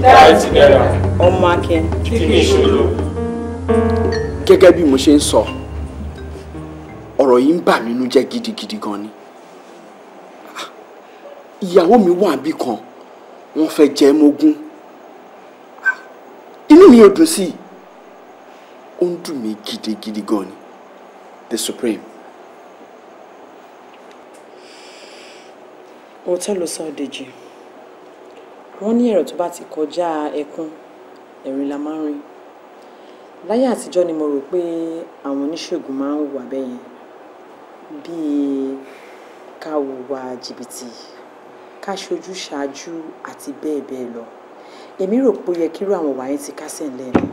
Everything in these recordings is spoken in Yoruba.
Die together. Ọmọ Akin. Tí kì í ṣojo. Gẹ́gẹ́ bí mo ṣe ń sọ, ọ̀rọ̀ yìí ń bà mí nú jẹ́ gidigidi gan ni. Ìyàwó mi wà níbì kan, wọ́n fẹ́ jẹ mógún. Inú mi ò dùn sí i, ó ń dùn mí gidigidi gan ni. The Supreme. Òótọ́ ló sọ, Dèjì. Wọ́n ní ẹ̀rọ tó bá ti kọjá ẹkún, ẹ̀rín la máa ń rí. Láyé àtijọ́ ni mo rò pé àwọn oníṣègùn máa ń hùwà bẹ́ẹ̀ yẹn, bíi ká hùwà jìbìtì, ká ṣojú ṣáájú àti bẹ́ẹ̀ bẹ́ẹ̀ lọ. Èmi rò pé ó yẹ kírú àwọn ìwà yẹn ti kásẹ̀ ńlẹ̀ ni.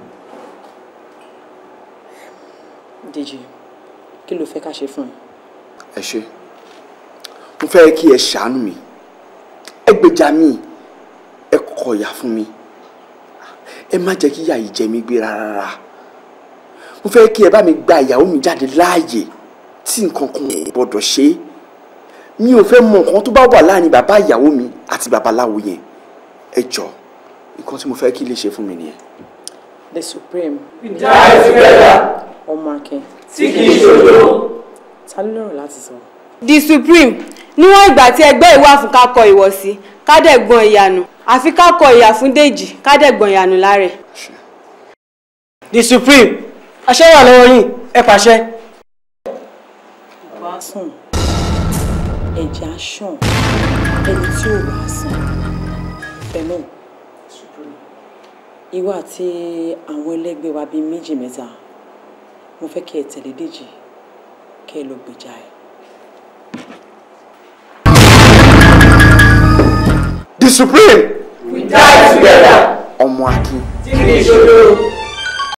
Dèjì, kí ló fẹ́ ká ṣe fún ẹ? Ẹ ṣé, mo fẹ́ kí ẹ ṣàánú mi, ẹ gbèjà mi, ẹ kọ̀yà fún mi, ẹ má jẹ́ kí ìyà yìí jẹ mí gbé rárá. Mo fẹ́ kí ẹ bá mi gba ìyàwó mi jáde láàyè tí nǹkan kan ò gbọdọ̀ ṣe é. Mi ò fẹ́ mọ nǹkan tó bá wà láàrin bàbá ìyàwó mi àti babaláwo yẹn. Ẹ jọ̀ọ́, nǹkan tí mo fẹ́ kí lè ṣe fún mi nìyẹn. The Supreme. We die together. Ọmọ Akin. Tí kì í ṣojo. Ta ló lọ́rọ̀ láti sọ? The Supreme, níwọ̀n ìgbà tí ẹgbẹ́ ìwà fún ká kọ ìwọ̀sí, ká dẹ̀ gbọ́n ìyànù, àfi ká kọ ìyà fún Dèjì, ká dẹ̀ gbọ́n ìyànù lára ẹ̀. The Supreme, àṣẹ wà lọ́wọ́ yín, ẹ pàṣẹ. Bá sùn, ẹ̀jẹ̀ á ṣàn, ẹni tí ò bá sùn, fẹ́mọ̀. Ìwọ àti àwọn ẹlẹ́gbẹ́ wa bíi méjì mẹ́ta, mo fẹ́ kí ẹ tẹ̀lé Dèjì, kí ẹ lọ gbèjà ẹ̀. The Supreme. We die together. Ọmọ Akin. Tí kì í ṣojo.